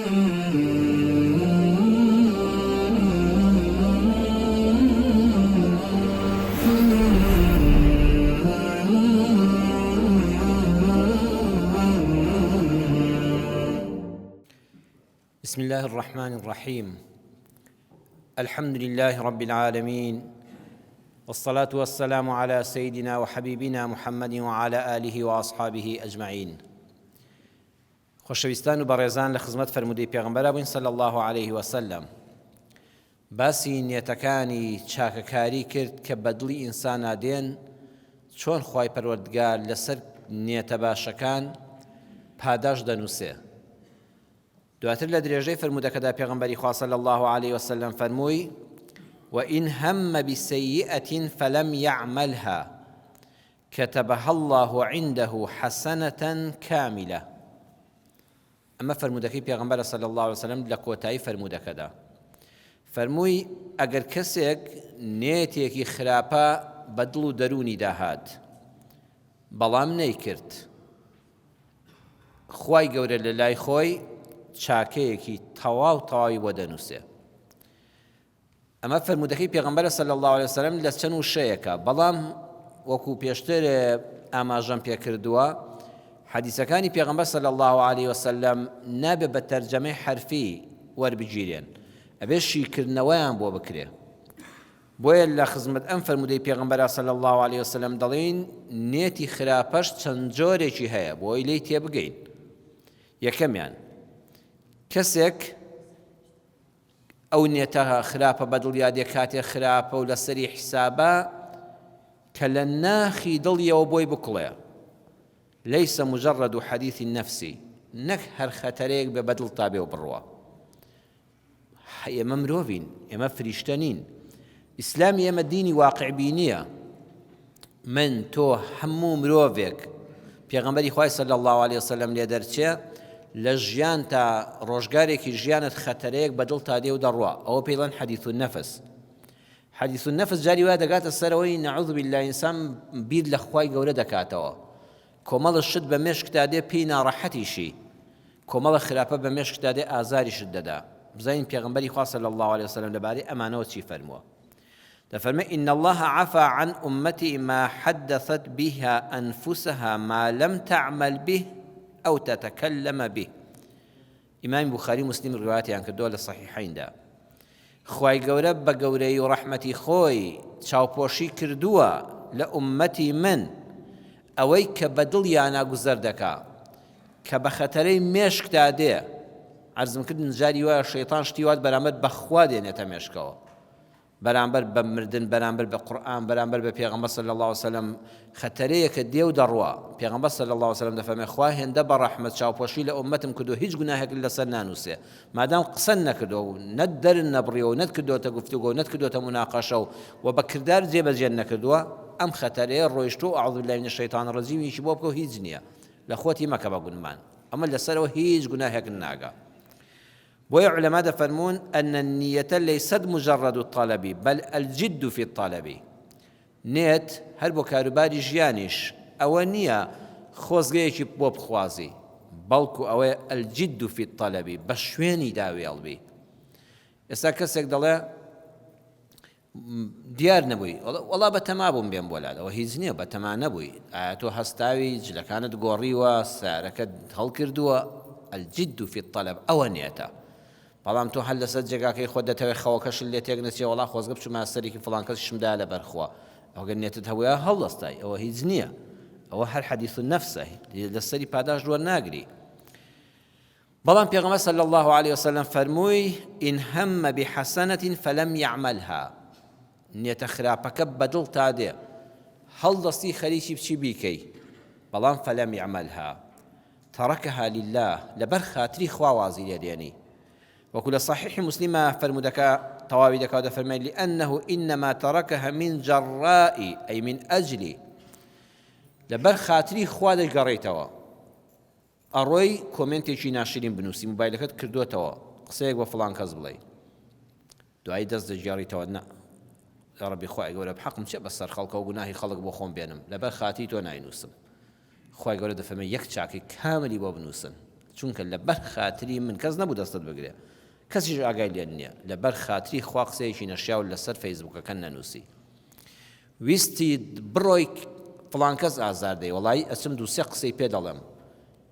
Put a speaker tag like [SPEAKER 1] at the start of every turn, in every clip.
[SPEAKER 1] بسم الله الرحمن الرحيم الحمد لله رب العالمين والصلاة والسلام على سيدنا وحبيبنا محمد وعلى آله وأصحابه أجمعين خۆشەویستان و بەڕێزان لە خزمەت فەرموودەی پێغەمبەرا بووین صلی اللە علیه وسلم باسی نیەتەکانی چاکەکاری کرد کە بە دڵی ئینسانا دێن چۆن خوای پەروەردگار لەسەر نیەتە باشەکان پاداشت دەنووسێ دواتر لە درێژەی فەرموودەکەدا پێغەمبەری خوا صلی اللە علیه وسلم فەرمووی وإن هم بسيئة فلم يعملها كتبها اللە عنده حسنة کاملە ئەمە فەرموودەکەی پێغەمبەرە صلی اللە علیە وسلم لە کۆتایی فەرموودەکەدا فەرمووی ئەگەر کەسێک نێتێکی خراپە بە دڵ و دەروونی داهات بەڵام نەیکرد خوای گەورە لە لای خۆی چاکەیەکی تەواو تەواوی بۆ دەنووسێ ئەمە فەرموودەکەی پێغەمبەرە صلی اللە علیە وسلم لە چەند وشەیەکە بەڵام وەکو پێشتر ئاماژەم پێکردووە حەدیسەکانی پێغەمبەر صلی اللە علیه وسلم نابێ بە تەرجەمەی حەرفی وەربگیرێن ئەبێ شیکردنەوەیان بۆ بکرێ بۆیە لە خزمەت ئەم فەرموودەی پێغەمبەرا صلی اللە علیه وسلم دەڵێین نێتی خراپەش چەند جۆرێکی هەیە بۆی لێی تێبگەین یەکەمیان کەسێک ئەو نێتە خراپە بەدڵیا دێ کاتێ خراپە و لەسەری حیسابە کە لە ناخی دڵیەوە بۆی بکڵێ ليس مجرد حديث النفس نەک هەر خەتەرەیەک بێ بەدڵتا بێ و بڕوا ئێمە مرۆڤین ئێمە فریشتە نین ئیسلامی ئێمە دینی واقعبینیە من تۆ هەموو مرۆڤێک پێغەمبەری خوای صلی اللە علیە وسلم لێ دەرچێ لە ژیانتا ڕۆژگارێکی ژیانت خەتەرەیەک بە دڵتا دێ و دەڕوا ئەوە پێی دەڵێن حدیث النفس حدیث النفس جاری وایە دەگاتە سەرەوەی نعوذ بالله ئینسان بیر لە خوای گەورە دەکاتەوە کۆمەڵە شت بە مێشکتا دێ پێی ناڕەحەتیشی کۆمەڵە خراپە بە مێشکتا دێ ئازاریشت دەدا بزانین پێغەمبەری خوا صلی اللە علیه وسلم لەبارەی ئەمانەوە چی فەرمووە دەفەرمێ، ان اللە عفا عن امتی ما حدثت بها انفسها ما لم تعمل به او تتکلم به ئیمامی بوخاری و مسلم ڕیوایەتیان کردووە لە صحیحیندا خوای گەورە بە گەورەی و ڕەحمەتی خۆی چاوپۆشی کردووە لە ئومەتی من ئەوەی کە بە دڵیانە گوزەر دەکا کە بە خەتەرەی مێشکدا دێ عەرزم کردن جاری وایە شەیتان شتی وات بەرامبەر بەخوا دێنێتە مێشکەوە بەرامبەر بە مردن بەرامبەر بە قورئان بەرامبەر بە پێغەمبەر صلی اللە علیە وسلم خەتەرەیەکە دێ و دەڕوا پێغەمبەر صلی اللە علیە وسلم دەفەرمێ خوا هێندە بە ڕەحمەت چاوپۆشی لە ئوممەتم کردووە هیچ گوناهێک لەسەر نانووسێ مادام قسەن نەکردووە و نەت دەرن نەبڕیوە و نەت کردۆتە گفتوگۆ و نەت کردۆتە موناقەشە و و بە کردار جێبەجێن نەکردووە ئەم خەتەرەیە ڕۆیشتووە و اعوذ باللە من الشیطان الرجیم یشی بۆ بکە و هیچ نییە لە خۆتی مەکە بە گونمان ئەمە لەسەرەوە هیچ گوناهێک ناگا بۆیە عولەما دەفەرموون، ان النیە لیست مجرد الطلب بل الجد فی الطلب، نێت هەر بۆ کاروباری ژیانیش ئەوە نییە خۆزگەیەکی بۆ بخوازی، بەڵکو ئەوەیە الجد فی الطلب بە شوێنیدا وێڵ بی. ئێستا کەسێک دەڵێ دیار نەبووی وەڵا بەتەما بووم بێم بۆ لات ئەوە هیچ نییە بەتەما نەبووی ئایا تۆ هەستاوی جلەکانت گۆڕیوە سارەکەت هەڵکردووە الجد فی الطلب ئەوە نیەتە بەڵام تۆ هەر لەسەر جێگاکەی خۆت دەتەوێت خەوەکەشت لێ تێک نەچێ وەڵا خۆزگە بچوومە سەرێکی فڵان کەسیشم دا لەبەر خوا ئەگەر نێتت هەبووە هەڵدەستای ئەوە هیچ نییە ئەوە هەر حەدیث النفسە لەسەری پاداشت وەرناگری بەڵام پێغەمبەر صلی اللە علیە وسلم فەرمووی، ان هم بحسنة فلم یعملها، نیەتە خراپەکە بەدڵتا دێ هەڵدەستی خەریکی بچی بیکەی بەڵام فلم یعملها ترکها للە لەبەر خاتری خوا وازی لێ دێنی وەکو لە صحیح مسلمە فەرموودەکە تەواوی دەکا و دەفەرمێ لأنه إنما ترکها من جراء أي من أجل لەبەر خاتری خوا دەگەڕێیتەوە ئەڕۆی کۆمێنتێکی ناشرین بنوسی موبایلەکەت کردۆتەوە قسەیەک بە فڵان کەس بڵێی دوایی دەست دەگێڕیتەوە نا یاڕەبی خوای گەورە بحەقم چیە بەسەر خەڵکەوە گوناهی خەڵک بۆ خۆم بێنم لەبەر خاتری تۆ ناینوسم خوای گەورە دەفەرمێ یەک چاکەی کاملی بۆ بنوسن. چونکە لەبەر خاتری من کەس نەبوو دەستت بگرێ کەسیش ئاگای لێت نییە لەبەر خاتری خوا قسەیەکی نەشیاو لەسەر فەیسبوکەکە نەنووسی ویستی بڕۆی فڵان کەس ئازار دەی وەڵایی ئەچم دووسێ قسەی پێ دەڵێم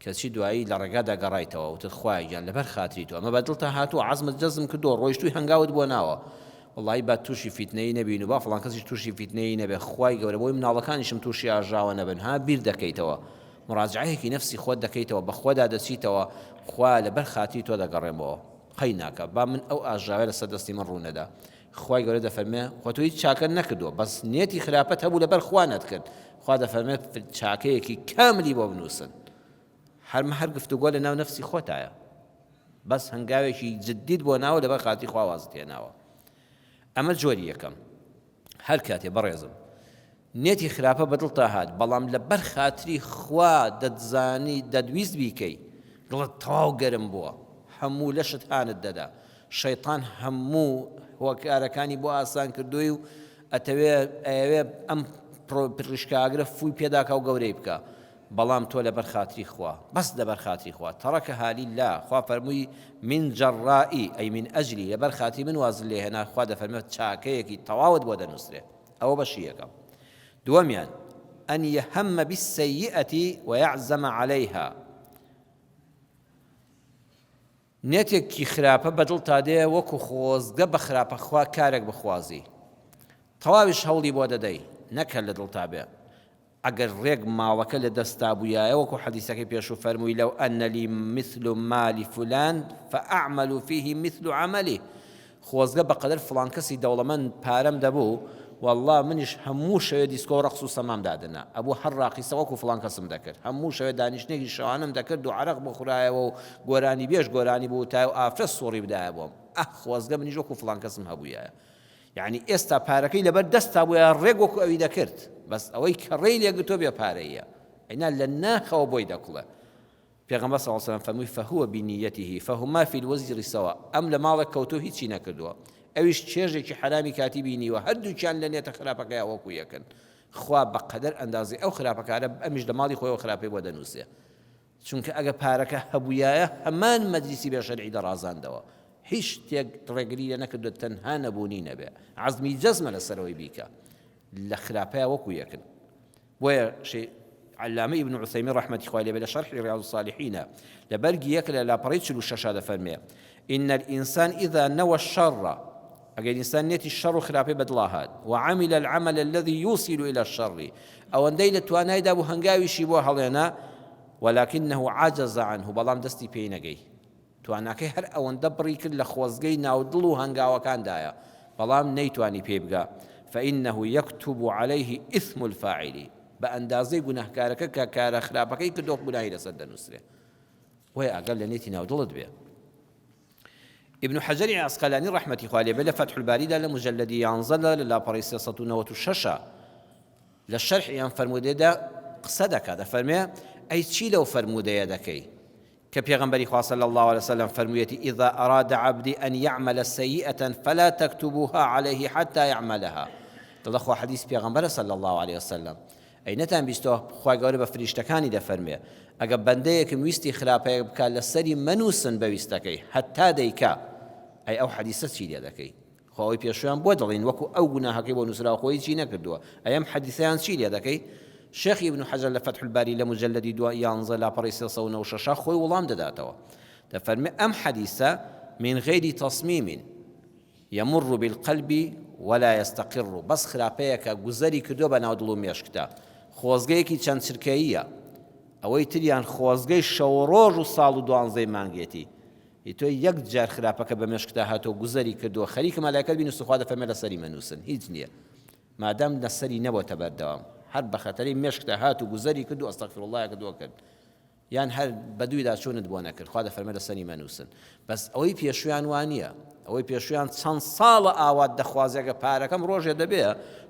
[SPEAKER 1] کەچی دوایی لە ڕێگادا گەڕایتەوە وتت خوایە گیان لەبەر خاتری تۆ ئەمە بە دڵتا هاتووە عەزمت جەزم کردووە ڕۆیشتووی هەنگاوت بۆ ناوە وەڵایی با تووشی فیتنەیی نەبین و با فڵان کەسیش تووشی فیتنەیی نەبێ خوای گەورە بۆی مناڵەکانیشم تووشی ئاژاوە نەبن ها بیر دەکەیتەوە مراجعەیەکی نەفسی خۆت دەکەیتەوە بە خۆدا دەچیتەوە خوا لەبەر خاتری تۆ دەگەڕێمەوە قەی ناکا با من ئەو ئاژاوە لەسەر دەستی من ڕوو نەدا خوای گەورە دەفەرمێ خۆ تۆ هیچ چاکەت نەکردووە بەس نیەتی خراپەت هەبوو لەبەر خوا نەتکرد خوا دەفەرمێ چاکەیەکی کاملی بۆ بنووسن هەرمە هەر گفتوگۆ لە ناو نەفسی خۆتایە بەس هەنگاوێکی جدیت بۆ ناوە لەبەر خاتی خوا وازت هێناوە ئەمە جۆری یەکەم هەر کاتێ بەڕێزم نێتی خراپە بە دڵتا هات بەڵام لەبەر خاتری خوا دەتزانی دەتویست بیکەی دڵت تەواو گەرم بووە هەموو لەشت هانت دەدا شەیتان هەموو هۆکارەکانی بۆ ئاسان کردووی و ئەتەوێ ئەیەوێ ئەم پڕیشکە ئاگرە فووی پێداکا و گەورەی بکا بەڵام تۆ لەبەر خاتری خوا بەس لەبەر خاتری خوا تەڕەکەها للە خوا فەرمووی من جەڕائی ئەی من ئەجلی لەبەر خاتری من وازت لێ هێنا خوا دەفەرمێت چاکەیەکی تەواوت بۆ دەنووسرێ ئەوە بەشی یەکەم دووەمیان أن يهم بالسيئة ويعزم عليها نێتێکی خراپە بەدڵتا دێ وەکو خۆزگە بە خراپە خوا کارێک بخوازی تەواویش هەوڵی بۆ دەدەی نەک هەر لە دڵتا بێ ئەگەر ڕێک ماڵەکە لە دەستا بوویایە وەکو حەدیسەکەی پێشوو فەرمووی لو ان لی مثل مال فلان فاعمل فیه مثل عمله خۆزگە بەقەدەر فڵان کەسی دەوڵەمەند پارەم دەبوو واللە منیش هەموو شەوێ دیسکۆ و ڕەقس و سەمام دادەنا ئەبوو هەر ڕاقیسە وەکو فڵان کەسم دەکرد هەموو شەوێ دانیشتنێکی شەوانەم دەکرد و عەرەق بخورایەوە و گۆرانیبێژ گۆرانی بوتایە و ئافرەت سوڕی بدایە بۆم ئەه خۆزگە منیش وەکو فڵان کەسم هەبوویایە یەعنی ئێستا پارەکەی لەبەر دەستا بووە ڕێک وەکو ئەوی دەکرد بەس ئەوەی کە ڕێی لێگرتووە بێ پارەیە ئەینا لە ناخەوە بۆی دەکوڵێ پێغەمبەر صلی اللە علیە وسلم فەرمووی فهو بنیته فهما فی الوزر سواء ئەم لە ماڵێک کەوتوو هیچی نەکردووە ئەویش چێژێکی حەرامی کاتی بینیوە هەردووکیان لە نێتە خراپەکەیا وەکو یەکن خوا بە قەدەر ئەندازەی ئەو خراپەکارە ئەمیش لە ماڵی خۆیەوە خراپەی بۆ دەنووسێ چونکە ئەگە پارەکە هەبوویایە هەمان مەجلیسی بێ شەرعی دەڕازاندەوە هیچ شتێک ڕێگری لێ نەکردووە تەنها نەبوونی نەبێ عەزمی جەزمە لەسەرەوەی بیکە لە خراپەیا وەکو یەکن بۆیە شێ عەلامە ئیبن عوسەیمین ڕەحمەتی خوای لێ بێ لە شەرحی ڕیاض الصالحینە لە بەرگی یەک لە لاپەڕەی 46 دەفەرمێ إن الإنسان إذا نوى الشر ئەگەر ئینسان نێتی شەڕ و خراپەی بەدڵا هات وعمل العمل الذي يوصل إلى الشر ئەوەندەی لە توانایدا بوو هەنگاویشی بۆ هەڵێنا ولكنه عجز عنه بەڵام دەستی پێی نەگەی تواناکەی هەر ئەوەندە بڕی کرد لە خۆزگەی ناو دڵ و هەنگاوەکاندایە بەڵام نەیتوانی پێی بگا فإنه يكتب عليه إثم الفاعل بە ئەندازەی گوناهکارەکە کە کارە خراپەکەی کردووە گوناهی لەسەر دەنووسرێ بۆیە ئاگات لە نێتی ناو دڵت بێ ابن حجر عسقلانی ڕەحمەتی خوا لێ بێ لە فتح الباریدا لە مجلدی 11 لە لاپەڕەی 396 لە شەرحی ئەم فەرموودەیەدا قسە دەکات دەفەرمێ ئەی چی لەو فەرموودەیە دەکەی کە پێغەمبەری خوا صلی اللە علیە وسلم فەرموویەتی، اذا اراد عبدی ان یعمل سیئە فلا تکتبوها علیه حتی یعملها، دەڵێ خوا حەدیث پێغەمبەرە صلی اللە علیە وسلم، ئەی نەتان بیستوە خوای گەورە بە فریشتەکانی دەفەرموێ، ئەگەر بەندەیەکم ویستی خراپەیەک بکا لەسەری مەنووسن بە ویستەکەی هەتا دەیکا، ئەی ئەو حەدیثە چی لێ دەکەی؟ خۆ ئەوەی پێشویان بۆ دەڵێین وەکو ئەو گوناهەکەی بۆ نوسراوە خۆ هیچی نەکردووە ئەی ئەم حەدیسەیان چی لێ دەکەی؟ شێخ ئیبن حەجەر لە فەتح الباری لە مجلدی دو یانزە لاپەڕەی 396 خۆی وڵام دەداتەوە دەفەرمێ ئەم حەدیسە من غیر تصمیم يمر بالقلب ولا يستقر بەس خراپەیەکە گوزەری کردووە بە ناو دڵ و مێشکتا خۆزگەیەکی چەند چرکەییە ئەوەی تریان خۆزگەی شەو ڕۆژ و ساڵ و دوانزەی مانگێتی ی تۆ یەک جار خراپەکە بە مێشکتا هاتووە گوزەری کردووە خەریکە مەلایکەت بینوسن خوا دەفەرمێ لەسەری مەنوسن هیچ نییە مادام لەسەری نەبۆتە بەردەوام هەر بە خەتەری مێشکتا هات و گوزەری کرد و استغفر الله کردووە کرد یان هەر بەدوویدا چوونت بۆ نەکرد خوا دەفەرمێ لەسەری مەنووسن بەس ئەوەی پێشویان وانە ئەوەی پێشویان چەند ساڵە ئاوات دەخوازێگە پارەکەم ڕۆژێ دەبێ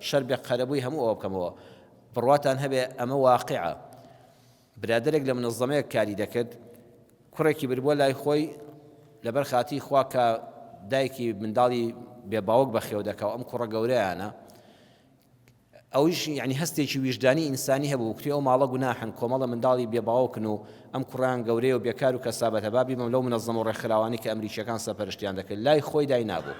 [SPEAKER 1] شەربێ قەرەبووی هەموو ئەوە بکەمەوە بڕواتان هەبێ ئەمە واقعە برادەرێک لە منەزەمەیەک کاری دەکرد کوڕێکی بربووە لای خۆی لەبەر خاتری خوا کە دایکی منداڵی بێ باوک بەخێو دەکا و ئەم کوڕە گەورەیانە. ئەویش یعنی هەستێکی ویژدانی ئینسانی هەبوو کوتی ئەو ماڵە گوناحن کۆمەڵە منداڵی بێ باوکن و ئەم کوڕیان گەورەیە و بێکار و کەسابەتە با بیبەم لەو منەزەمە و ڕێکخراوانەی کە ئەمریکیەکان سەرپەرشتیان دەکرد لای خۆی داینابوو.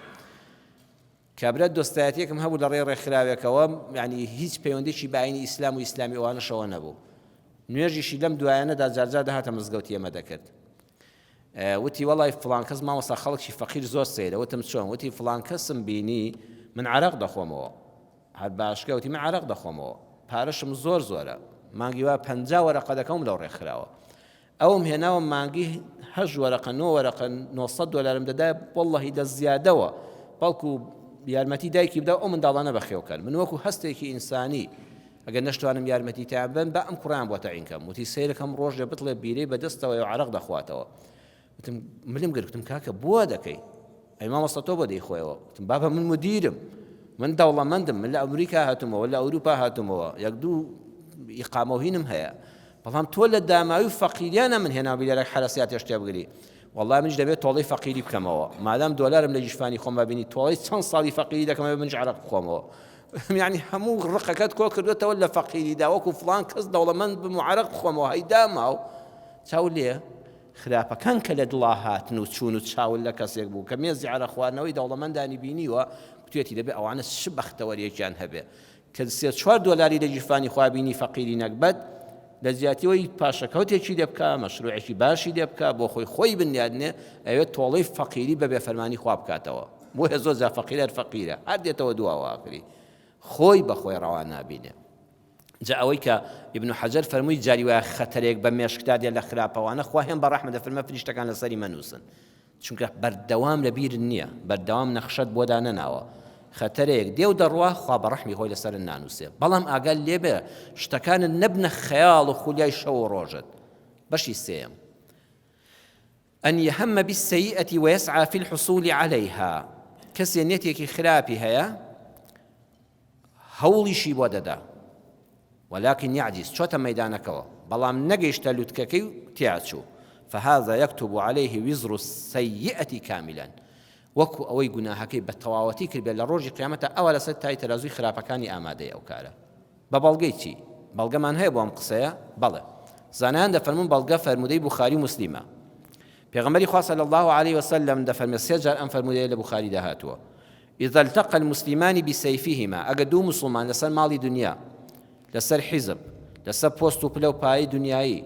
[SPEAKER 1] کابرا دۆستایەتیەکم هەبوو لە ڕێی ڕێکخراوێکەوە یعنی هیچ پەیوەندێکی بە ئاینی ئیسلام و ئیسلامی ئەوانەشەوە نەبوو نوێژیشی لەم دوایانەدا جارجار دەهاتە مزگەوتی ئێمە دەکرد وتی وەڵای فڵان کەس مامۆستا خەڵکی فەقیر زۆر سەیرە وتم چۆن وتی فڵان کەسم بینی من عەرەق دەخۆمەوە هەر باشکە وتی من عەرەق دەخۆمەوە پارەشم زۆر زۆرە مانگی وا 50 وەرەقە دەکەم لەو ڕێکخراوە ئەوم هێناوە مانگی هەشت وەرەقە نۆ وەرەقە 900 دۆلارم دەدا واللهی لە زیادەوە بەڵکو یارمەتی دایکی بدا ئەو منداڵانە بەخێوکەن من وەکو هەستێکی ئینسانی ئەگەر نەشتوانم یارمەتیتان بەم با ئەم کوڕەیان بۆ تەعین کەم وتی سەیرەکەم ڕۆژێ بتڵێ بیرەی بە دەستەوەیە و عەرەق دەخواتەوە وتم ملم گرت وتم کاکە بۆ دەکەی ئەی مامۆستا تۆ بۆ دەیخۆیەوە وتم بابە من مدیرم من دەوڵەمەندم من لە ئەمریکا هاتوومەوە لە ئەوروپا هاتوومەوە یەک دوو ئیقامە و هینم هەیە بەڵام تۆ لە داماوی و فەقیریانە من هێنا بیلەرەک حەرەسیاتێ شتێ بگری والله منیش دەبێت تۆڵەی فەقیری بکەمەوە مادام دۆلارم لە گیرفانی خۆم بینی تۆڵەی چەند ساڵی فەقیری دەکەمەوە منیش عەرەق بخۆمەوە یانی هەموو ڕقەکەت کۆ کردوێتەوە لە فەقیریدا وەکو فڵان کەس دەوڵەمەند بم و عەرەق بخۆمەوە هەی داماو چاو لێ خراپەکان کە لە دڵا هاتن و چوون و چاول لە کەسێک بوو کە مێزی عەرەق خواردنەوەی دەوڵەمەندانی بینیوە کوتێتی دەبێ ئەوانە چ بەختەوەریەکیان هەبێ کە سێ چوار دۆلاری لە گیرفانی خوا بینی فەقیری نەگبەت لە جیاتیەوەی پاشەکەوتێکی لێ بکا مەشروعێکی باشی لێ بکا بۆ خۆی خۆی بنیادنێ ئەوێت تۆڵەی فەقیری بە بێفەرمانی خوا بکاتەوە بۆیە زۆر جار فەقیر هەر فەقیرە هەر دێتەوە دواوە ئاخری خۆی بە خۆی ڕەوا نابینێ جا ئەوەی کە ابن حەجەر فەرمووی جاری وایە خەتەرێک بە مێشکدا دێ لە خراپەوانە خوا هێن بە ڕەحمە دەفەرمە فریشتەکان لەسەری مەنووسن چونکە بەردەوام لە بیرت نییە بەردەوام نەخشەت بۆ دانەناوە خەتەرەیەک دێ و دەڕوا خوا بە ڕەحمی خۆی لەسەرت نانووسێ بەڵام ئاگات لێبێ شتەکانت نەبنە خەیاڵ و خولیای شەو و ڕۆژت بەشی سێیەم أن يهم بالسيئة ويسعى في الحصول عليها کەسێ نێتێکی خراپی هەیە هەوڵیشی بۆ دەدا ولكن يعجز چۆتە مەیدانەکەوە بەڵام نەگەیشتە لوتکەکەی و تیاچوو فهذا يكتب عليه وزر السيئة كاملا وەکو ئەوەی گوناهەکەی بە تەواوەتی کردبێت لە ڕۆژی قیامەتە ئەوە لەسەر تای تەرازووی خراپەکانی ئامادەیە ئەو کارە بە بەڵگەی چی؟ بەڵگەمان هەیە بۆ ئەم قسەیە؟ بەڵێ. زانایان دەفەرموون بەڵگە فەرموودەی بوخاری و موسلیمە. پێغەمبەری خوا صلی اللە علیه وسلم دەفەرمێ سێ جار ئەم فەرموودەیە لە بوخاریدا هاتووە. اذا التقى المسلمان بسيفهما ئەگەر دوو موسڵمان لەسەر ماڵی دنیا لەسەر حیزب لەسەر پۆست و پلە و پایەی دنیایی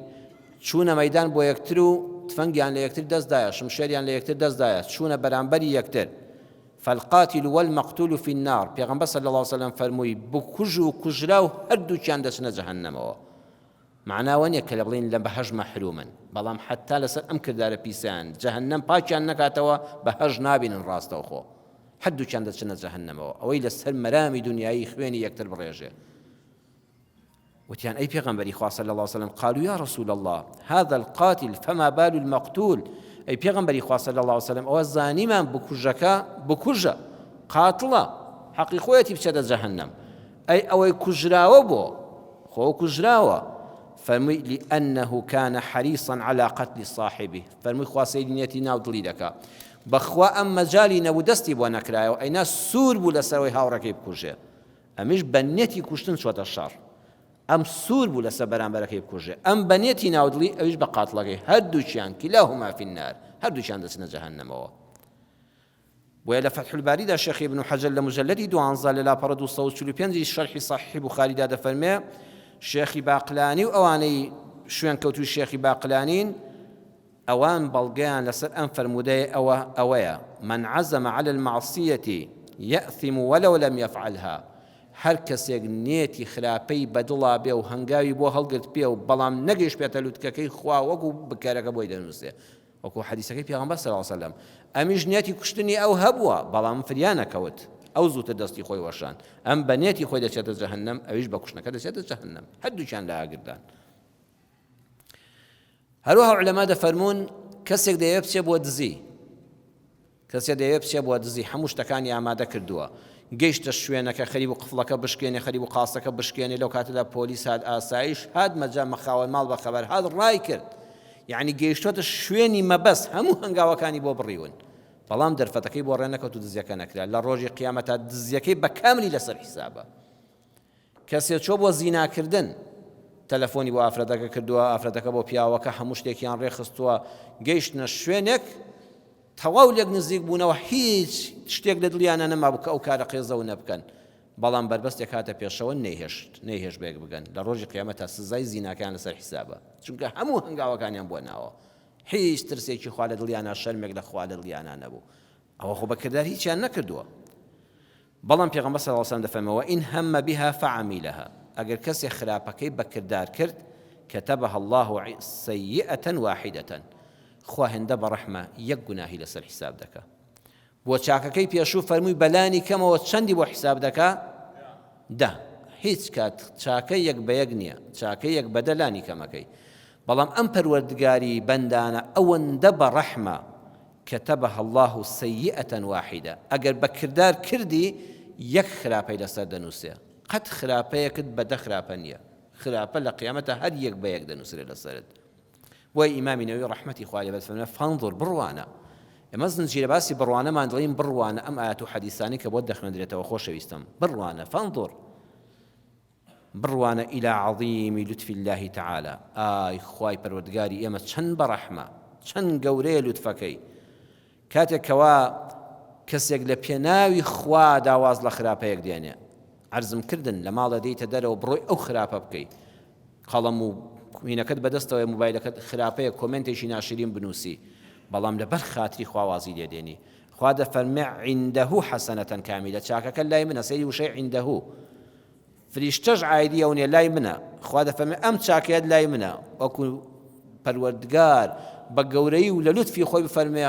[SPEAKER 1] چوونە مەیدان بۆ یەکتر و تفەنگیان لە یەکتر دەستدایە شمشێریان لە یەکتر دەستدایە چوونە بەرامبەری یەکتر فالقاتل والمقتول فی النار، پێغەمبەر صلی اللە علیە وسلم فەرمووی بکوژ و کوژراو هەردووکیان دەچنە جەهەنەمەوە. مەعنا ئەوە نیە کە لە بڵێین لە بەهەشت مەحرومن، بەڵام حەتا لەسەر ئەم کردارە پیسەیان جەهەنەم پاکیان نەکاتەوە بەهەشت نابینن ڕاستەوخۆ هەردووکیان دەچنە جەهەنەمەوە ئەوەی لەسەر مەرامی دونیایی خوێنی یەکتر بڕێژێ. وتیان ئەی پێغەمبەری خوا صلی اللە علیه وسلم قالوا یا رسول الله هذا القاتل فما بال المقتول ئەی پێغەمبەری خوا صلی اللە علیه وسلم ئەوە زانیمان بکوژەکە بکوژە قاتڵە حەقی خۆیەتی بچێتە جەهەنەم ئەی ئەوەی کوژراوە بۆ خۆ کوژراوە فەرمووی لأنه كان حريصا على قتل صاحبه فەرمووی خوا سەیری نیەتی ناو دڵی دەکا بەخوا ئەم مەجالی نەبوو دەستی بۆ نەکرایەوە ئەینا سوور بوو لەسەرەوەی هاوڕەکەی بکوژێ ئەمیش بە نێتی کوشتن چۆتە شەڕ ئەم سوور بوو لەسەر بەرامبەرەکەی بکوژێ ئەم بە نێتی ناودڵی ئەویش بە قاتڵەکەی هەردووکیان كلاهما في النار هەردووکیان دەچنە جەهەنەمەوە بۆیە لە فەتح الباریدا شێخ ابن حەجەر لە مجلدی دوانزە لە لاپەڕە 245 شەرحی صحیح بوخاریدا دەفەرمێ شێخی باقلانی و ئەوانەی شوێن کەوتوی شێخی باقلانین ئەوان بەڵگەیان لەسەر ئەم فەرموودەیە ئەوە ئەوەیە، من عزم علی المعصیە یاثم ولو لم یفعلها، هەر کەسێک نێتی خراپەی بەدڵا بێ و هەنگاوی بۆ هەڵگرت پێ و بەڵام نەگەیشتبێتە لوتکەکەی خوا وەکو بکەرەکە بۆی دەنووسێ وەکو حەدیسەکەی پێغەمبەر صلی اللە علیه وسلم ئەمیش نێتی کوشتنی ئەو هەبووە بەڵام فریا نەکەوت ئەو زووتر دەستی خۆی وەشاند ئەم بە نێتی خۆی دەچێتە جەهەنەم ئەویش بە کوشتنەکە دەچێتە جەهەنەم هەردووکیان لە ئاگردان. هەروەها عولەما دەفەرموون کەسێک دەیەوێت بچێ بۆ دزی کەسێ دەیەوێت بچێ بۆ دزی هەموو شتەکانی ئامادە کردووە گەیشتە شوێنەکە خەریب و قفڵەکە بشکێنێ خەریب و قاسەکە بشکێنێ لەو کاتەدا پۆلیس هات ئاسایش هات مەجا مەخاوەن ماڵ بە خەبەر هات ڕای کرد یعنی گەیشتۆتە شوێنی مەبەست هەموو هەنگاوەکانی بۆ بڕیون بەڵام دەرفەتەکەی بۆ ڕێ نەکەوت و دزیەکە نەکرا لە ڕۆژی قیامەتا دزیەکەی بە کاملی لەسەر حیسابە. کەسێ چۆ بۆ زیناکردن تەلەفۆنی بۆ ئافرەتەکە کردووە، ئافرەتەکە بۆ پیاوەکە، هەموو شتێکیان ڕێکخستووە، گەیشتنە شوێنێک تەواو لێک نزیک بوونەوە، هیچ شتێک لە دڵیانە نەمابوو کە ئەو کارە قێزەونە بکەن، بەڵام بەربەستێک هاتە پێشەوە نەیهێشت نەیهێشت بەیەک بگەن، لە ڕۆژی قیامەتا سزای زیناکەیان لەسەر حیسابە، چونکە هەموو هەنگاوەکانیان بۆ ناوە، هیچ ترسێکی خوا لە دڵیانا شەرمێک لە خوا لە دڵیانا نەبوو، ئەوە خۆ بە کردار هیچیان نەکردووە. بەڵام پێغەمبەر صلی اللە علیە وسلم دەفەرمێ، وان هم بها فعملها، ئەگەر کەسێ خراپەکەی بە کردار کرد، كتبها اللە سیئة واحدة، خوا هێندە بەڕەحمە یەک گوناهی لەسەر حیساب دەکا. بۆ چاکەکەی پێشوو فەرمووی بەلانی کەمەوە چەندی بۆ حیساب دەکا؟ دە. هیچ کات چاکە یەک بە یەک نییە، چاکە یەک بە دە لانی کەمەکەی. بەڵام ئەم پەروەردگاری بەندانە ئەوەندە بەڕەحمە كتبها اللە سیئة واحدە، ئەگەر بە کردار کردی یەک خراپەی لەسەر دەنووسێ، قەت خراپەیەکت بە دە خراپە نییە، خراپە لە قیامەتا هەر یەک بە یەک دەنووسرێ لەسەرت. بۆیە ئیمامی نەوەوی ڕەحمەتی خوای لێ بێت فەرمووی فانظر بڕوانە، ئێمە زنجیرە باسی بڕوانەمان دەڵێین بڕوانە ئەم ئایەت و حەدیسانەی کە بۆت دەخوێندرێتەوە خۆشەویستم بڕوانە فانظر بڕوانە الی عظیم لطف اللە تعالی، ئای خوای پەروەردگاری ئێمە چەند بەڕەحمە، چەند گەورەیە لوتفەکەی، کاتێک کەوا کەسێک لە پێناوی خوادا واز لە خراپەیەک دێنێ، عەرزم کردن لە ماڵێ دێیتە دەرەوە بڕۆی ئەو خراپە بکەی، قەڵەم و هینەکەت بەدەستەوەیە موبایلەکەت خراپەیە کۆمێنتێکی ناشرین بنووسی، بەڵام لەبەر خاتری خوا وازی لێ دێنی، خوا دەفەرمێ عنده حسنة کاملە چاکەکە لای منە، سەیری وشەی عنده فریشتەش عایدی ئەو نیە لای منە خوا دەفەرمێ ئەم چاکەیەت لای منە وەکو پەروەردگار بە گەورەی و لە لوتفی خۆی بفەرمێ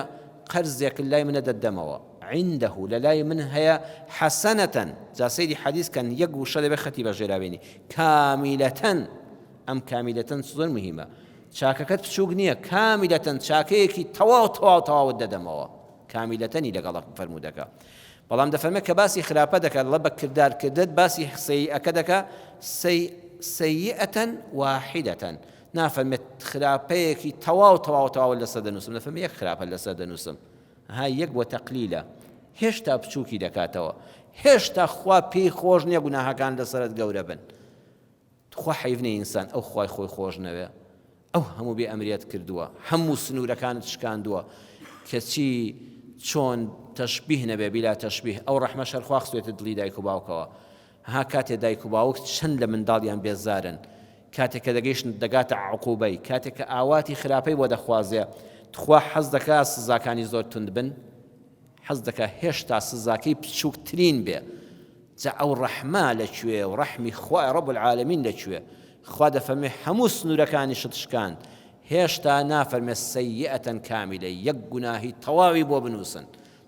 [SPEAKER 1] قەرزێک لای منە دەتدەمەوە عنده لە لای من هەیە حەسەنەتەن جا سەیری حەدیث کەن یەک وشە دەبێ خەتی بە ژێراوێنی کامیلەتەن ئەم کامیلەتەن زۆر مهمە چاکەکەت بچووک نییە کامیلەتەن چاکەیەکی تەواو تەواو تەواوت دەدەمەوە کامیلەتەنی لەگەڵ فەرموودەکە بەڵام دەفەرمێ کە باسی خراپە دەکات دەڵێ بە کردار کردت باسی سەیئەکە دەکا سەی سەیئەتەن واحدەتەن نافەرمێت خراپەیەکی تەواو تەواو تەواو لەسەر دەنووسم دەفەرمێ یەک خراپە لەسەر دەنووسم ها یەک بۆ تەقلیلە هێشتا بچووکی دەکاتەوە هێشتا خوا پێی خۆش نییە گوناهەکان لەسەرت گەورە بن تخوا حەیف نیە ئینسان ئەو خوای خۆی خۆش نەوێ ئەو هەموو بێ ئەمریەت کردووە هەموو سنوورەکانت شکاندووە کەچی چۆن تەشبیه نەبێ بیلا تەشبیه ئەو ڕەحمە شەرخوا خستێتە دڵی دایک و باوکەوە ها کاتێ دایک و باوک چەند لە منداڵیان بێزارن کاتێک کە دەگەیشت دەگاتە عقوبەی کاتێک کە ئاواتی خراپەی بۆ دەخوازێ تخوا حەز دەکا سزاکانی زۆر تند بن حەز دەکا هێشتا سزاکەی بچووکترین بێ جا ئەو ڕەحمە لە کوێ و ڕەحمی خوای رب العالمین لە کوێ خوا دەفەرمێ هەموو سنوورەکانیشت شکاند هێشتا نافەرمێ سیئة کاملە یەک گوناهی تەواوی بۆ بنووسن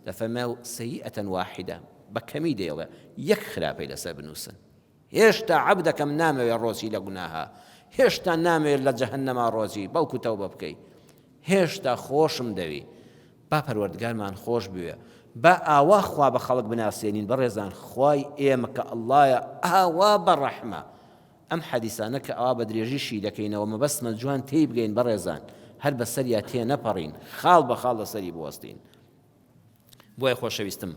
[SPEAKER 1] دەفەرمێ سیئة واحدە بە کەمی دەیڵێ یەک خراپەی لەسەر بنووسن هێشتا عەبدەکەم نامەوێ ڕۆچی لە گوناها هێشتا نامەوێت لە جەهەنەما ڕۆچی بەڵکو تەوبە بکەی هێشتا خۆشم دەوی با پەروەردگارمان خۆش بوێ با ئاوا خوا بە خەڵک بناسێنین بەڕێزان خوای ئێمە کە اللەیە ئاوا بە ڕەحمە ئەم حەدیسانە کە ئاوا بە درێژی شی دەکەینەوە مەبەستمە جوان تێی بگەین بەڕێزان هەر بەسەریا تێ نەپەڕین خاڵ بە خاڵ لەسەری بوەستین بۆیە خۆشەویستم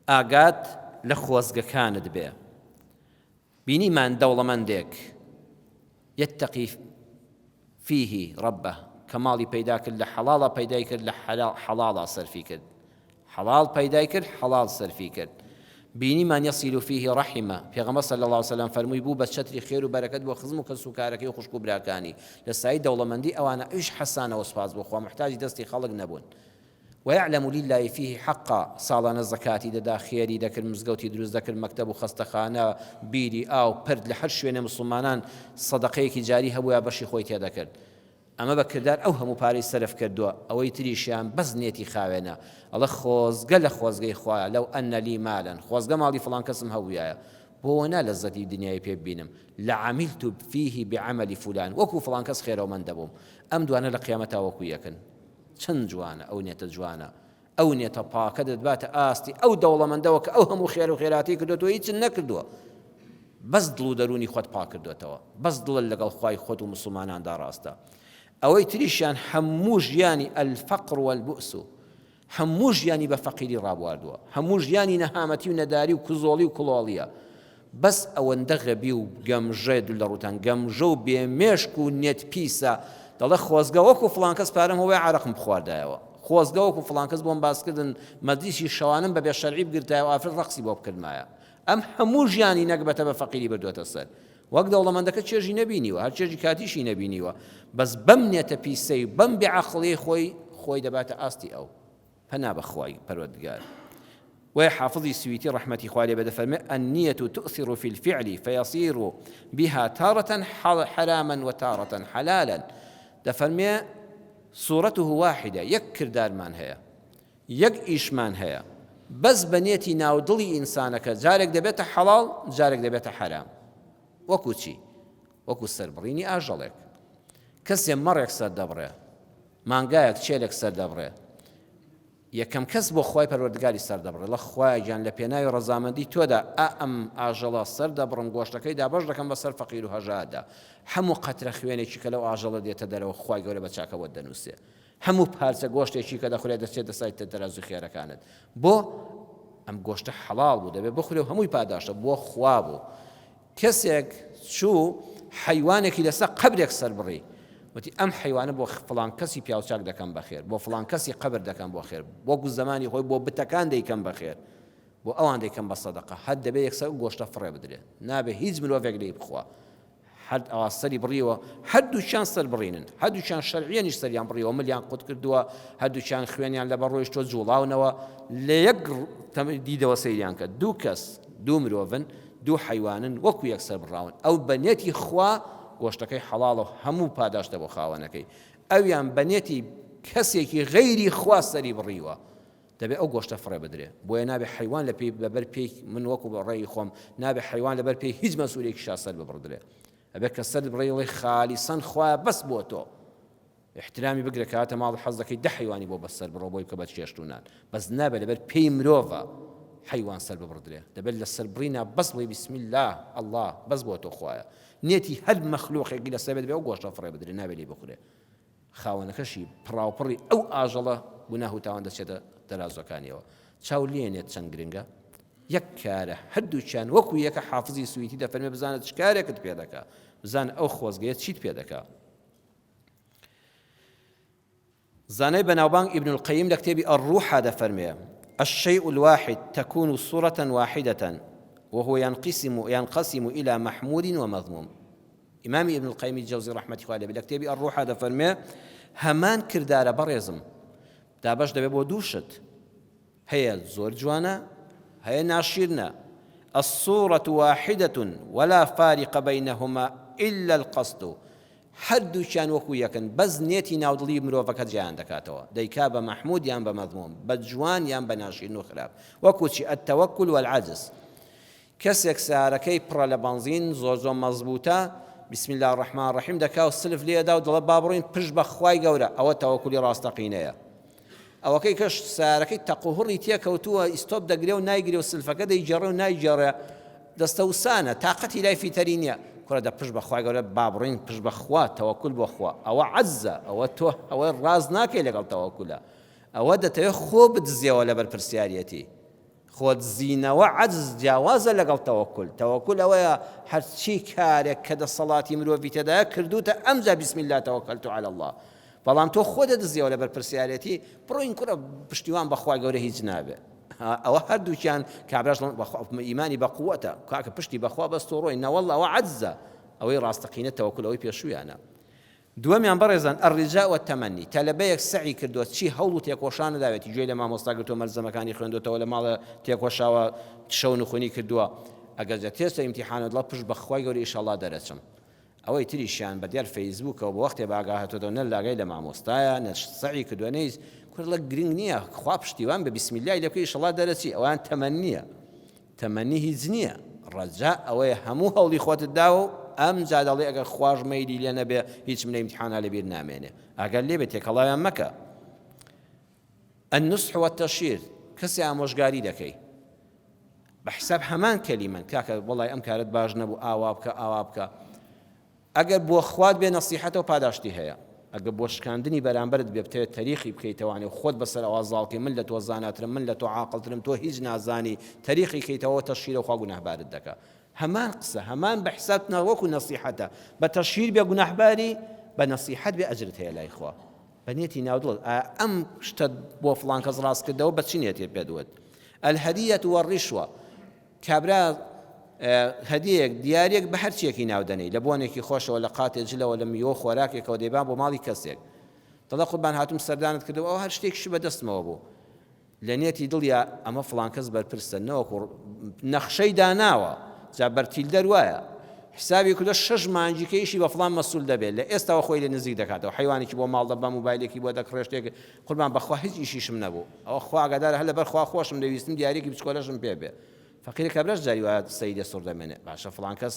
[SPEAKER 1] ئاگات لە خۆزگەکانت بێ بینیمان دەوڵەمەندێک یتقی فیه ربه کە ماڵی پەیدا کرد لە حەڵاڵا پەیدای کرد لە حەڵاڵا سەرفی کرد حەڵاڵ پەیدای کرد حەڵاڵ سەرفی کرد بینیمان یصل فیه رحمە پێغەمبەر صلی الله علیه وسلم فەرمووی بوو بە چەتری خێر و بەرەکەت بۆ خزم و کەس و کارەکەی و خوشک و براکانی لە سایەی دەوڵەمەندی ئەوانە ئەویش حەسانەوە سوپاس بۆ خوا محتاجی دەستی خەڵک نەبوون ویعلم للە فیه حقا، ساڵانە زەکاتی دەدا، خێری دەکرد، مزگەوتی دروست دەکرد، مەکتەب و خەستەخانە، بیری ئاو، پرد، لە هەر شوێنێ موسڵمانان سەدەقەیەکی جاری هەبوویا بەشی خۆی تێدەکرد. ئەمە بە کردار ئەو هەموو پارەی سەرف کردووە، ئەوەی تریشیان بەس نێتی خاوێنە، ئەڵێ خۆزگە لە خۆزگەی خوایە، لو ان لی مالا، خۆزگە ماڵی فڵان کەسم هەبوویایە، بۆ نا لەززەتی دنیای پێ ببینم، لعملت فیه بعمل فلان، وەکوو فڵان کەس خێرەومەند دەبووم. ئەم دوانە لە قیامەتا وەکوو یەکن. چەند جوانە ئەو نێتە جوانە ئەو نێتە پاکە دەتباتە ئاستی ئەو دەوڵەمەندەوە کە ئەو هەموو خێر و خێراتی کردو تۆ هیچت نەکردووە بەس دڵ و دەروونی خۆت پاک کردوێتەوە بەس دڵت لەگەڵ خوای خۆت و مسلماناندا ڕاستە ئەوەی تریشیان هەموو ژیانی الفقر والبؤس هەموو ژیانی بە فەقیری ڕابواردووە هەموو ژیانی نەهامەتی و نەداری و کزۆڵی و کڵۆڵیە. بەس ئەوەندە غەبی و گەمژەیە دوور لە ڕووتان گەمژە و بێ مێشک و نێت پیسە دەڵێ خۆزگە وەکو فڵان کەس پارەم هەبوایە عەرەقم بخواردایەوە خۆزگە وەکو فڵان کەس بۆم باسکردن مەجلیسی شەوانم بە بێ شەرعی بگرتایە و ئافرەت ڕەقسی بۆ بکردمایە ئەم هەموو ژیانی نەگبەتە بە فەقیری بردووەتە سەر وەک دەوڵەمەندەکە چێژی نەبینیوە هەر چێژی کاتیشی نەبینیوە بەس بەم نێتە پیسەی بەم بێ عەقڵیەی خۆی خۆی دەباتە ئاستی ئەو پەنا بە خوای پەروەردگار. بۆیە حافظی سویتی ڕەحمەتی خوای لێ بێ دەفەرمێ، النیە تؤثر فی الفعل فیصیر بها تارة حراما و تارة حلالا، دەفەرمێ صورته واحدە، یەک کردارمان هەیە، یەک ئیشمان هەیە، بەس بە نێتی ناو دڵی ئینسانەکە جارێک دەبێتە حەڵاڵ جارێک دەبێتە حەرام. وەکو چی؟ وەکو سەربڕینی ئاژەڵێک. کەسێ مەڕێک سەردەبڕێ، مانگایەک چێلێک سەردەبڕێ یەکەم کەس بۆ خوای پەروەردگاری سەردەبڕێ ڵە خوایە گیان لە پێناوی ڕەزامەندی تۆدا ئا ئەم ئاژەڵە سەردەبڕم گۆشتەکەی دابەش دەکەم بەسەر فەقیر و هەژاردا هەموو قەترە خوێنێکی کە لەو ئاژەڵە دێتە دەرەوە خوای گەورە بە چاکە بۆت دەنووسێ هەموو پارچە گۆشتێکی کە دەخورێ دەچێتە سایتە تەرازوی خێرەکانت بۆ ئەم گۆشتە حەڵاڵ بوو دەبێ بخورێ و هەمووی پاداشتە بۆ خوا بوو کەسێک چوو حەیوانێکی لەسەر قەبرێک سەربڕی، وتی، ئەم حەیوانە بۆ فڵان کەسی پیاوچاک دەکەم بە خێر، بۆ فڵان کەسی قەبر دەکەم بۆ خێر، وەکو زەمانی خۆی بۆ بتەکان دەیکەم بە خێر، بۆ ئەوان دەیکەم بە سەدەقە، هەر دەبێ یەکسەر ئەو گۆشتە فڕێ بدرێ، نابێ هیچ مرۆڤێک لێی بخوا. هەر ئەوا سەری بڕیوە، هەردووکیان سەربڕینن، هەردووکیان شەرعیەنیش سەریان بڕیوە، ملیان قوت کردووە، هەردووکیان خوێنیان لەبەر ڕۆیشتووە، جوڵاونەوە، لە یەک دیدەوە سەیریان کە، دوو کەس، دوو مرۆڤن، دوو حەیوانن وەکو یەک سەربڕاون ئەو بە نێتی خوا گۆشتەکەی حەڵاڵە و هەموو پاداشتە بۆ خاوەنەکەی ئەویان بە نێتی کەسێکی غەیری خوا سەری بڕیوە دەبێ ئەو گۆشتە فڕێ بدرێ بۆیە نابێ حەیوان لە پێی لەبەر پێی من وەکو بە ڕێی خۆم نابێ حەیوان لەبەر پێی هیچ مەسئولێکی شا سەر ببڕدرێ ئەبێ کە سەرت بڕی ڵێ خالیسەن خوایە بەس بۆ تۆ ئیحترامی بگرە کە هاتە ماڵ حەز دەکەی دە حەیوانی بۆ بەسەر بڕۆ بۆی بکە بە چێشت و نان بەس نابێت لەبەر پێی مرۆڤە حەیوان سەر ببڕدرێ دەبێت لە سەربڕینا بەس بڵێ بسم الله الله بەس بۆ تۆ خوایە نێتی هەر مەخلوقێکی لەسەر بێت بێ ئەو گۆشتە فڕێ بدرێ نابێت لێی بخورێ خاوەنەکەشی پڕاوپڕی ئەو ئاژەڵە گوناه و تاوان دەچێتە تەرازوەکانیەوە چاو لێنێت چەند گرنگە یەک کارە هەردووکیان وەکو یەکە حافزی سویتی دەفەرمێ بزانە چ کارێکت پێ دەکا بزانە ئەو خۆزگەیە چیت پێ دەکا زانای بەناوبانگ ابن القیم لە کتێبی الروح دەفەرمێ الشيء الواحد تكون صورة واحدة وهو ينقسم ينقسم إلى محمود ومذموم ئیمامی ابن القیم جەوزی ڕەحمەتی خوای لێ بێ لە کتێبی الروح دەفەرمێ هەمان کردارە بەڕێزم دابەش دەبێ بۆ دوو شت هەیە زۆر جوانە هەیە ناشیرنە الصورة واحدة ولا فارق بينهما إلا القصد هەردووکیان وەکو یەکن بەس نێتی ناودڵی مرۆڤەکە جیایان دەکاتەوە دەیکا بە مەحمود یان بە مەذموم بە جوان یان بە ناشیرن و خراپ وەکو چی التوکل والعجز کەسێک سەیارەکەی پڕە لە بەنزین زۆر زۆر مەزبوتە بسم اللە الرحمن الرحیم دەکا و سلف لێدا و دەڵێ با بڕۆین پشت بە خوای گەورە ئەوە تەوەکولی ڕاستەقینەیە ئەوەکەی کەش سارەکەی تەقوهڕی تێکەوتووە ئیستۆپ دەگرێ و نایگرێ و سلفەکە دەیگێڕێ و نایگێڕێ دەستەوسانە تاقەتی لای فیتەری نییە کوڕە دە پشت بە خوای گەورە با بڕۆین پشت بە خوا تەوەکول بۆ خوا ئەوە عەجزە ئەوە تۆ ئەوە ڕاست ناکەی لەگەڵ تەوەکولە ئەوە دەتەوێت خۆ بدزیەوە لە بەرپرسیاریەتی خۆدزینەوە، عەجز، جیاوازە لەگەڵ تەوەکول، تەوەکول ئەوەیە هەرچی کارێک کە دەسەڵاتی مرۆڤی تێدایە کردووتە ئەمجا بسم اللە توکلت علی اللە، بەڵام تۆ خۆ دەدزیەوە لە بەرپرسیارێتی، بڕۆین کوڕە پشتیوان بەخوای گەورە هیچ نابێ، ئەوە هەردووکیان کابراش ئیمانی بە قوەتە کاکە پشتی بەخوا بەستووە ڕۆین، نەوەڵڵا ئەوە عەجزە، ئەوەی ڕاستەقینە تەوەکول ئەوەی پێشوویانە. دووەمیان بەڕێزان، الرجاء والتمنی، تەلەبەیەک سەعی کردووە چی هەوڵ و تێکۆشان نەداوێتی گوێی لە مامۆستا گرتووە مەلزەمەکانی خوێندۆتەوە لە ماڵێ تێکۆشاوە شەو نخونی کردووە ئەگەر جە تێستە ئیمتیحانە دڵە پشت بە خوای گەورە ئیشەڵا دەرەچم ئەوەی تریشیان بە دیار فەیسبووکەوە بە وەختێ بە ئاگا هاتۆتەوە نە لاگای لە مامۆستایە نە سەعی کردووە نە هیچ کورە گرنگ نییە خوا پشتیوان بە بسم اللە لێ بکە ئیشەڵا دەرەچی ئەوان تەمەنییە تەمەنی هیچ نییە، ڕەجا ئەوەیە هەموو هەوڵی خۆتت داوە و ئەمجا دەڵێی ئەگەر خواش مەیلی لێ نەبێ هیچم لە ئیمتیحانا لەبیر نامێنێ. ئاگات لێ بێ تێکەڵاویان مەکە. النصح والتشهیر، کەسێ ئامۆژگاری دەکەی بە حیساب هەمان کەلیمەن، کاکە وەڵای ئەم کارەت باش نەبوو ئاوا بکە ئاوا بکە. ئەگەر بۆ خوات بێ نەسیحەتەوە پاداشتی هەیە ئەگەر بۆ شکاندنی بەرامبەرت بێ بتەوێت تەریقی بکەیتەوانێ و خۆت بەسەر ئەوا زاڵ کەی من لە تۆ زاناترم من لە تۆ عاقڵترم تۆ هیچ نازانی تەریقی کەیتەوە تەشهیرە و خوا گوناهبارت دەکا. هەمان قسە هەمان بە حساب وەکو نەسیحەتە بە تەشهیر بێ گوناحباری بە نەسیحەت بێ ئەجرت هەیە لای خوا بە نێتی ناو دڵت ئایا ئەم شتەت بۆ فڵان کەس ڕاست کردەوە بە چ نێتێ پێت وت الهدیە والرشوە کابرا هەدیەیەک دیاریەک بە هەرچیەکی ناو دەنێی لە بۆنێکی خۆشەوە لە قاتێ جلەوە لە میوە خۆراکێکەوە دەیبان بۆ ماڵی کەسێک دەڵێ قوربان هاتوم سەردانت کردەوە ئەو هەر شتێکیش بە دەستمەوە بوو لە نێتی دڵیا ئەمە فڵان کەس بەرپرسە نەوەکو نەخشەی داناوە جا بەرتیلدەر وایە حسابی کردوە شەش مانگی کە ئیشی بە فڵان مەسول دەبێت لە ئێستاوە خۆی لێ نزیک دەکاتەوە حەیوانێکی بۆ ماڵ دەبا موبایلێکی بۆ دەکڕێ شتێک قوربان بەخوا هیچ ئیشیشم نەبوو ئەوە خوا ئاگادارە هەر لەبەر خوا خۆشم دەویستم دیاریەکی بچکۆلەشم پێ بێ فەقیرە کابراش جاری وایە سەیدێ سوڕ دەمێنێ باشە فڵان کەس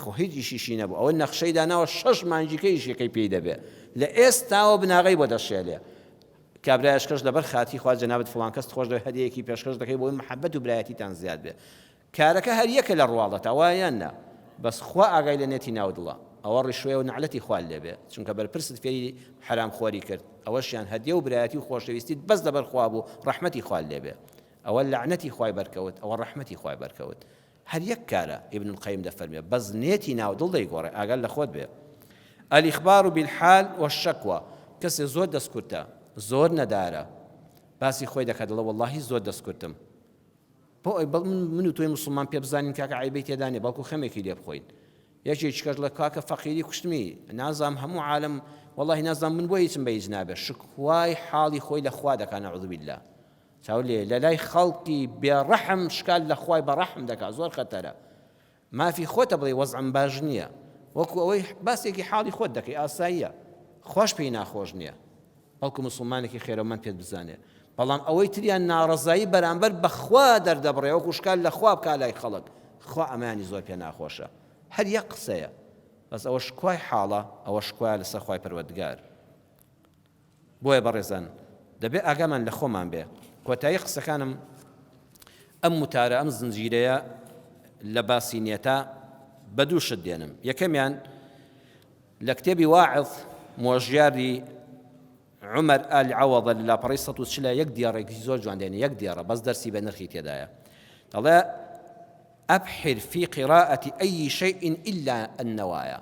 [SPEAKER 1] خۆ هیچ ئیشیشی نەبوو ئەوە نەخشەی داناوە شەش مانگیکە ئیشەکەی پێی دەبێ لە ئێستاوە بناغەی بۆ دەشێلێ کابرایش کەش لەبەر خاتری خوا جەنابت فڵان کەست خۆش دەوێت هەدیەیەکی پێشکەش دەکەی بۆی محەبەت و برایەتیتان زیاد بێ کارەکە هەر یەکە لە ڕواڵەتا وایە یان نا بەس خوا ئاگای لە نێتی ناو دڵە ئەوە ڕیشوەیە و نەعلەتی خوات لێ بێ چونکە بەرپرست فێری حەرام خۆری کرد ئەوەشیان هەدیە و برایەتی و خۆشەویستیت بەس لەبەر خوا بوو ڕەحمەتی خوات لێ بێ ئەوە لەعنەتی خوای بەرکەوت ئەوە ڕەحمەتی خوای بەرکەوت هەر یەک کارە، ابن القیم دەفەرموێ، بەس نێتی ناو دڵ دەیگۆڕێ، ئاگات لە خۆت بێ. الاخبار بالحال والشکوی، کەسێ زۆر دەست کورتە، زۆر نەدارە، باسی خۆی دەکات دەڵێ وەڵاهی زۆر دەست کورتم. بۆ ئەی بەڵ من و تۆی موسڵمان پێ بزانین کاکە عەیبەی تێدا نیە، بەڵکو خەمێکی لێ بخۆین. یەکێکی کەش دەڵێ کاکە فەقیری کوشتمی، نازانم هەموو عالەم وەڵاهی نازانم من بۆ هیچم بە هیچ نابێ، شکوای حاڵی خۆی لە خوا دەکا نعوذ باللە. چاو لێ لەلای خەڵکی بێ ڕەحم شکات لە خوای بە ڕەحم دەکا زۆر خەتەرە مافی خۆتە بڵێ وەزعم باش نییە وەکو ئەوەی باسێکی حاڵی خۆت دەکەی ئاساییە خۆش پێی ناخۆش نییە بەڵکو مسلمانێکی خێرەمەند پێت بزانێ بەڵام ئەوەی تریان ناڕەزایی بەرامبەر بەخوا دەردەبڕێ وەکو شکال لە خوا بکا لای خەڵک خوا ئەمانی زۆر پێ ناخۆشە هەر یەک قسەیە بەس ئەوە شکوای حاڵە ئەوە شکوایە لەسەر خوای پەروەردگار بۆیە بەڕێزان دەبێ ئاگامان لە خۆمان بێ. کۆتایی قسەکانم ئەم وتارە، ئەم زنجیرەیە لە باسی نێتا بە دوو شت دێنم. یەکەمیان لە کتێبی واعظ مۆژیاری عومەر ئال عەوەضە لە لاپەڕەی 140 یەک دێڕێکی زۆر جوان دێنێ، یەک دێڕە بەس دەرسی بە نرخی تێدایە. دەڵێ أبحر في قراءة أي شيء إلا النوايا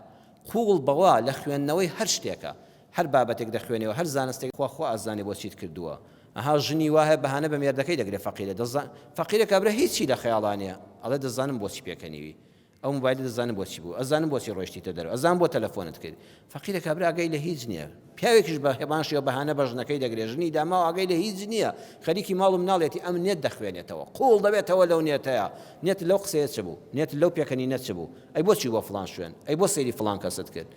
[SPEAKER 1] قووڵ بەوە لە خوێندنەوەی هەر شتێکە هەر بابەتێک دەخوێنێەوە هەر زانستێک خوا خوا ئەزانێ بۆ چیت کردووە ئەها ژنی وا هەیە بەهانە بە مێردەکەی دەگرێ فەقیرە دەزان فەقیرە کابرا هیچی لە خەیاڵا نییە ئەڵێ دەزانم بۆچی پێکەنیوی ئەو موبایلە دەزانم بۆچی بوو ئەزانم بۆچی ڕۆیشتیتە دەرەوە ئەزانم بۆ تەلەفۆنت کرد فەقیرە کابرا ئاگای لە هیچ نییە پیاوێکیش بە هێبان شێوە بەهانە بە ژنەکەی دەگرێ ژنی داماو ئاگای لە هیچ نییە خەریکی ماڵ و مناڵێتی ئەم نێت دەخوێنێتەوە قوڵ دەبێتەوە لەو نێتەیە نێت لەو قسەیە چ بوو نێت لەو پێکەنینە چ بوو ئەی بۆچی بۆ فڵان شوێن ئەی بۆ سەیری فڵان کەست کرد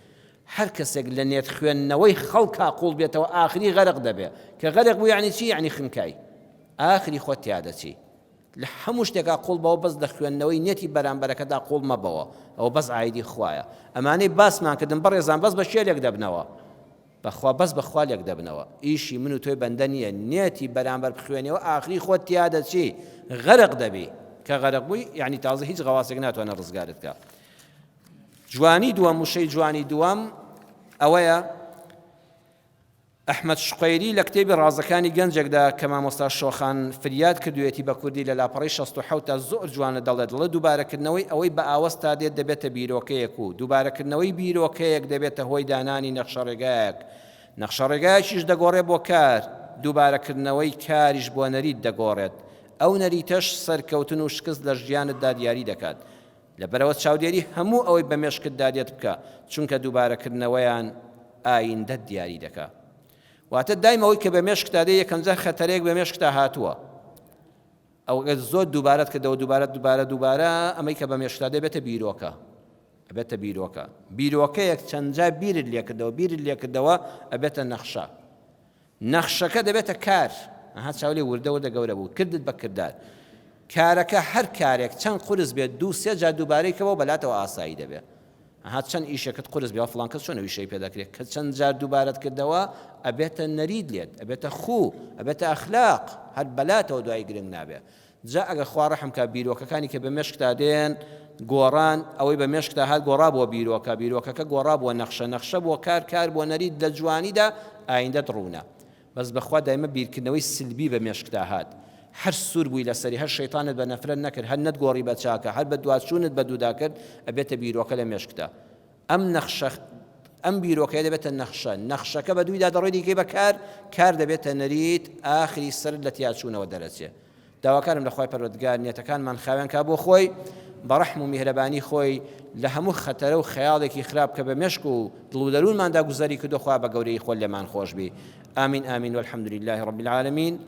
[SPEAKER 1] هەر کەسێک لە نێت خوێندنەوەی خەڵکا قوڵ بێتەوە ئاخری غەرق دەبێ کە غەرق بوو یعنی چی یعنی خنکای ئاخری خۆت تیا دەچی لە هەموو شتێکا قوڵ بەوە بەس لە خوێندنەوەی نێتی بەرامبەرەکەدا قوڵ مەبەوە ئەوە بەس عایدی خوایە ئەمانەی باسمان کردن بەڕێزان بەس بە شێلێک دەبنەوە بەخوا بەس بەخوا لێک دەبنەوە ئیشی من و تۆی بەندە نییە نێتی بەرامبەر بخوێنەوە ئاخری خۆت تیا دەچی غەرق دەبی کە غەرق بووی یعنی تازە هیچ غەواسێک ناتوانێت ڕزگارت کە جوانی دووەم، وشەی جوانی دووەم ئەوەیە ئەحمەد شقەیری لە کتێبی ڕازەکانی گەنجێکدا کە مامۆستا شۆخان فریاد کردوێتی بە کوردی لە لاپەڕەی 67 تا زۆر جوانە دەڵێت دەڵێ دووبارەکردنەوەی ئەوەی بە ئاوەستا دێت دەبێتە بیرۆکەیەک و دووبارەکردنەوەی بیرۆکەیەک دەبێتە هۆی دانانی نەخشەڕێگایەک نەخشەڕێگایەکیش دەگۆڕێ بۆ کار دووبارەکردنەوەی کاریش بۆ نەریت دەگۆڕێت ئەو نەریتەش سەرکەوتن و شکست لە ژیانتدا دیاری دەکات لەبەرئەوە چاودێری هەموو ئەوەی بە مێشکتدا دێت بکە، چونکە دووبارەکردنەوەیان ئایندەت دیاری دەکا. واتە دایم ئەوەی کە بە مێشکتا دێ یەکەمجار خەتەرەیەک بە مێشکتا هاتووە. ئەو ئەگەر زۆر دووبارەت کردەوە دووبارە دووبارە دووبارە ئەمەی کە بە مێشکتا دێ بێتە بیرۆکە. ئەبێتە بیرۆکە. بیرۆکەیەک چەند جار بیرت لێکردەوە بیرت لێکردەوە ئەبێتە نەخشە. نەخشەکە دەبێتە کار، ئەها چاو لێ وردە وردە گەورە بوو، کردت بە کردار. کارەکە هەر کارێک چەند قورس بێت دوو سێ جار دووبارەی کەوە بەلاتەوە ئاسایی دەبێ. ئەها چەند ئیشێکت قورس بێ فڵان کەس چۆن ئەو ئیشەی پێ دەکرێت کە چەند جار دووبارەت کردەوە ئەبێتە نەریت لێت، ئەبێتە خوو، ئەبێتە ئەخلاق، هەر بەلاتەوە دوایی گرنگ نابێ. جا ئەگەر خوا ڕەحم کا بیرۆکەکانی کە بە مێشکتا دێن گۆڕان، ئەوەی بە مێشکتا هات گۆڕا بۆ بیرۆکە، بیرۆکەکە گۆڕا بۆ نەخشە، نەخشە بۆ کار، کار بۆ نەریت، لە جوانیدا ئایندەت ڕوونە. بەس بەخوا دایمە بیرکردنەوەی سلبی بە مێشکتا هات. هەر سوور بووی لەسەری، هەر شەیتانت بە نەفرەت نەکرد، هەر نەتگۆڕی بە چاکە، هەر بەدواچوونت بە دوودا کرد، ئەبێتە بیرۆکە لە مێشکتا. ئەم نەخشە ئەم بیرۆکەیە دەبێتە نەخشە، نەخشەکە بە دوویدا دەڕۆی دەیکەی بە کار، کار دەبێتە نەریت، ئاخری سەرت لە تیاچوونەوە دەرەچێ. داواکارم لە خوای پەروەردگار نیەتەکانمان خاوێن کا بۆ خۆی، بە ڕەحم و میهرەبانی خۆی لە هەموو خەتەرە و خەیاڵێکی خراپ کە بە مێشک و دڵ و دەروونماندا گوزەری کردووە خوا بە گەورەیی خۆت لێمان خۆش بی. آمین آمین والحمد لله رب العالمین.